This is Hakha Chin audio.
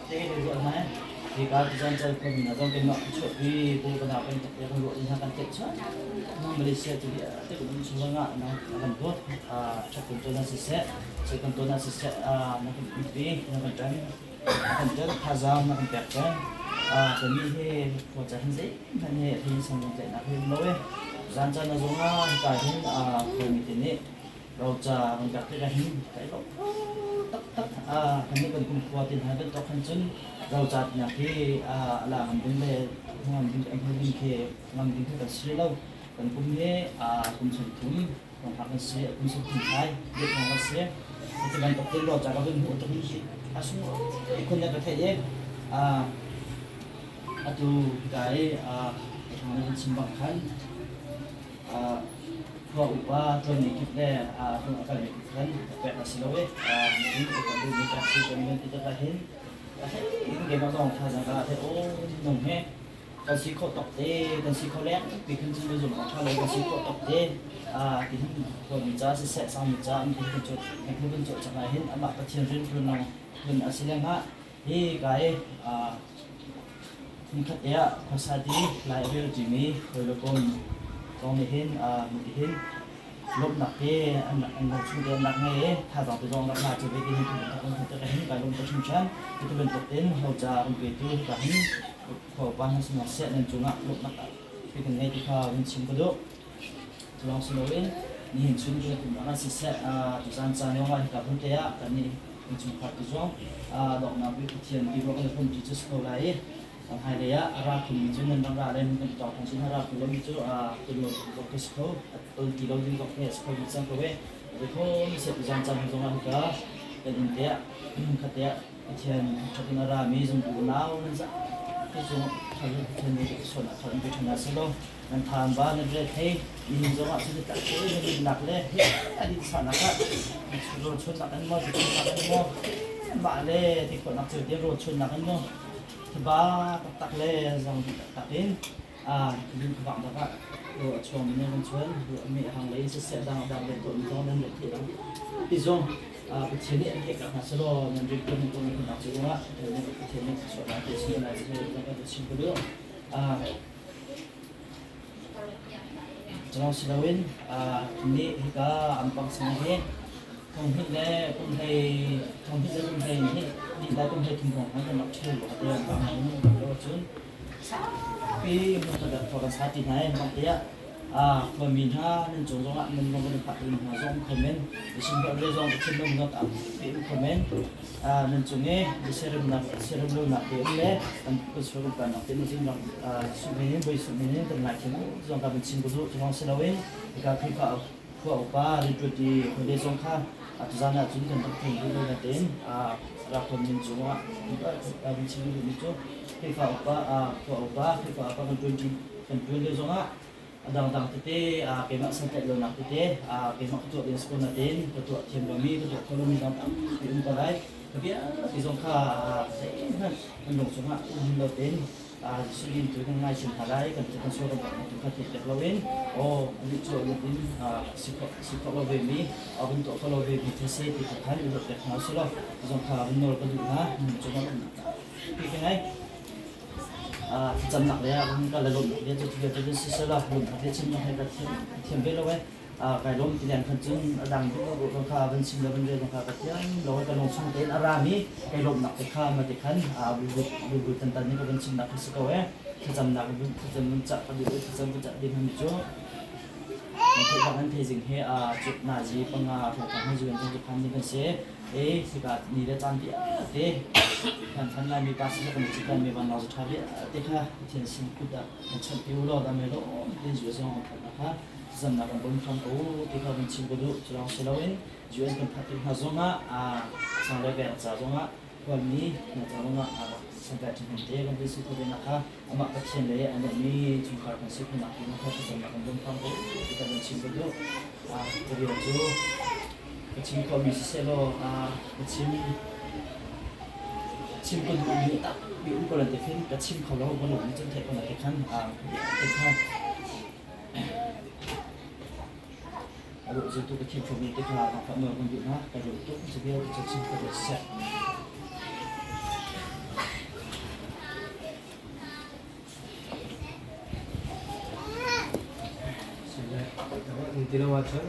te kan ruah hna. Hika tuzan cal khuami hna zong keimah ka chuahpi pu ka nau kan tak te kan ruah hna kan theih chuan. Malaysia cu vialte kan um chung ah na kan dawt ṭhat kan tuan ah siseh, soi kan tuan ah siseh na kan umpi, na kan ṭan, na kan ṭan, thazaang na kan pek peng. Kannih hi khua ca hin zeihmanh hi hin sang tlaihnak hi um lo e. Zan caan a zong ah hika hin khuami te nih roca kan pek tikah hin kai lawm taktak. Kannih kan kumkhua ti hna bantuk khan cun roca tinak hi a la ngam ding le ngam ding a hmu ding khi ngam ding khi kan si lo. Kan kum hi kum 30 hrawnghrang kan si, kum 30 thai deuh hrawng kan si. Hi bantuk te roca ka vun hmuh tuk hi a sung khun le ka theih i atu hika i thawng nan chim bang khan khua upa ṭuanmi kip le a kalmi kip khan pek a si lo i cun upa duhmi ka si kan van ti tikah hin in keimah zong thazaang ka theih aw nung he kan si khawh tawk te kan si kho leng pi khan cun zumh awk ṭha lo kan si khawh tawk te ti hin khuami ca siseh sangmi ca an kan cu kan kan cawh cang ah hin amah Pathian rian ṭuan lawng ṭuan a si lengah hi ka i Nikhat te ah khuasa ti lai a rel ṭimi hawi kom zong nih hin hin lawmhnak te an lungchung te an rak ngei i thazaang te zong rak la cu ve ti hin bantuk kan hmuh tikah hin kai lawm tuk hringhran. Cuti bantuk in roca kan petu hika hin khua upa hna sinah seh nan cungah lawmhnak tampi kan ngei ti kha vun chim ka duh. Cu lawng si loin nihin chun kan umnak ah siseh tuzaan caan lawngah hika hmun te ah kannih innchungkhar tu zong donghnak bik Pathian ti ruah kan i hrawmṭi cu si ko lai i hmailei ah a ra khunmi cu nan rak ra le kan i tawng thawng cun a ra khun lomi cu ton lo zong khi si kho ton ti lo ding zong khi a si kho dih cang ko e kho mi set zong cang zong ah hika kan inn te ah khat te ah Pathian ṭhat in a rami zumtu unau nan za te cung Pathian nih sual a khalh in pe ṭhan hna seh law nan than ba nan re thei nihin zong ah cuti tak te na dinnak le a din sahnak ah rawl chunnak in maw chunnak in maw mah le ti khawhnak cu te rawl chunnak in maw ba taktak le zang taktak in a din khawang tak ah ro a chuang mi kan chuan mi hang lei siseh dang dang le tuah mi zong nan re thei dang ti zong Pathian nih an theih hna selaw nan rit kan tuah mi nak cu ah Pathian nih sualnak te sin lai kan chim ko duh. Cu si loin nih hika Ampang sang hi thonghnih le kum hlei thonghnih le kum hlei nih nih lai kum hlei thum hrawng khan kan rak ṭhil lo te Ampang in kan lo cun saupi hmun khat ah khua kan sa ṭi hna i bang tiah khuami hna nan cung zongah nan lung kan i phah hna zong kho men bisimhlo le zong Pathian lung zawt ah pi um kho men nan cung i siaremnak siaremlonak te um le kan sual kan nak te in rak sumh in voi sumh in kan ngaithiam zong ka van chim ko duh cu si loin hika Khrihfa khua upa rianṭuanṭi hawile zong kha tuzan ah cun kan rak thei duh lo natein rak ton min cungah van chim duhmi cu Khrihfa upa khua upa Khrihfa upa kan ṭuanṭi kan ṭuan lio zongah a dangdang tete keimah santlaih lonak tete keimah ka tuah ding si ko natein ka tuah thiam lomi ka tuah kho lomi zong tampi um ko lai. Ka vialte zong kha zeihmanh kan lung cungah um lo tein Jesuh din tu kan ngaithiam hna lai kan kan sual kan tu kha theih piak loin aw anih cu in si khawh lo ve mi vun tuah kho lo ve mi thil si ti kha khan i ruat piak hna usih law zong kha vun nawl ka duh hna lung cungah um pi ka ngai. Thlacamnak le ah ka le lawmhnak bia cu vialte cu si selaw lawmhnak bia chim he ka thiam ve lo ee. Kai lawm ti leng khan cun a dang ding lo kha van chim le van rel kha ka thiam lo ka lung chung tein a rami kai lawmhnak te kha ma te khan bulbul tan tan ni ka van chimnak kha si ko ee. Thlacamnak thlacam vun cah ka duh thlacam vun cah ding mi cu nan theih zing he cut nazi panga hrawng khan zuan cu phan ni kan si. E hika ni le caan vialte kan phan laimi pa sin kan chitan mi van lau tha vialte kha Pathian sin kut ah kan chanh ti u law dame lawm tin zu zong an phat kha zamnak kan bawm hram ko ti kha kan chim ko duh cu lawng si loin US kan phat tik hna zongah a sang le veng ca zongah hualmi hna ca zongah santlai ṭhahnem te kan si kho ve nak kha amah Pathian le a mi chungkhar kan si kho nak ding kha thlacamnak kan bawm hram ko ti kha kan chim ko duh. Ka rian cu ka chim khawhmi siseh law ka chim chim ka duhmi tampi um ko lan ti khin ka chim kho lo ka lung nih cun theih ko na ti khan ti kha a ruah zultu ka thim khomi ti kha ka nawl kan duh hna ka ruah tuk cu vialte cu chim ka duh siseh. Le ti lo ahcun.